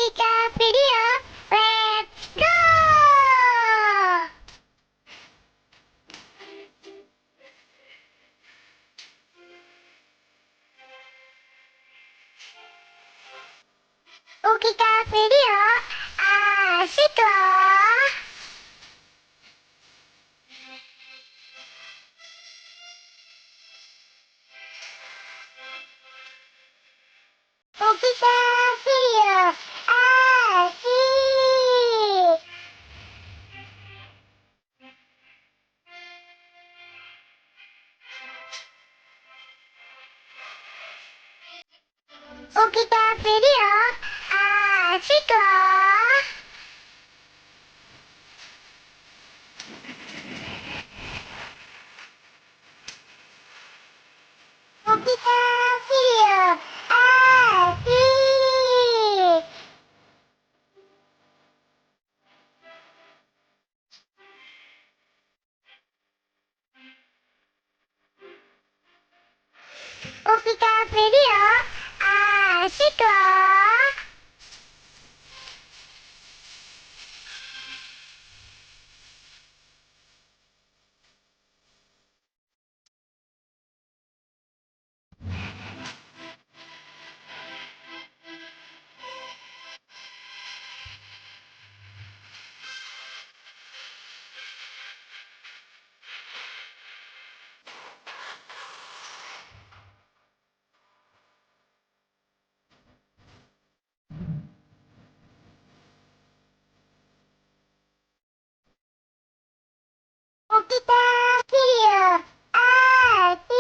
Okika video, let's go! Okika video, asik loh! Okika video, asik! Okika video, asik loh! Okika video, asik! Okika video, asik loh! Okika video, asik!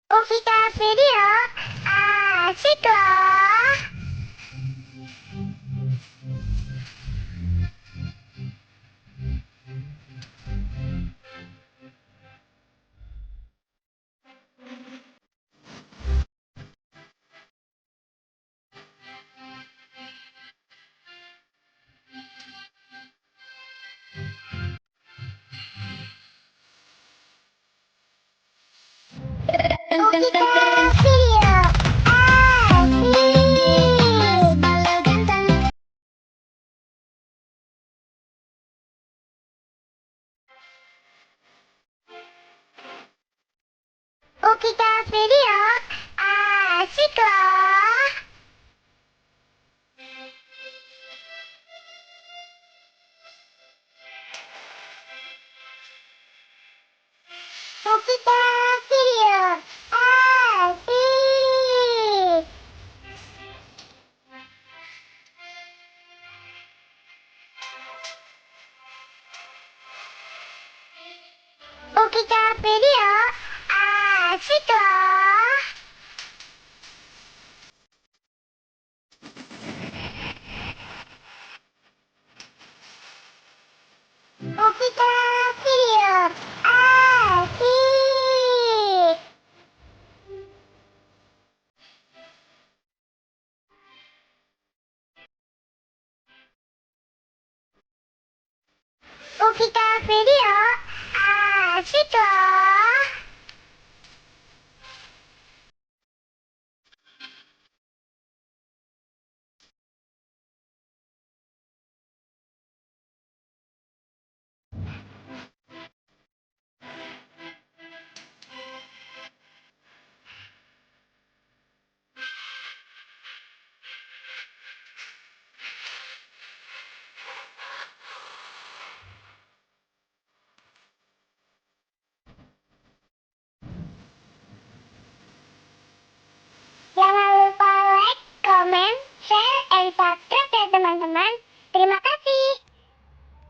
Okika video, asik loh! Okika video, asik! Okika video, asik loh! Okika video, asik! Okika video, asik loh! Okika video, asik! Okika video, asik loh!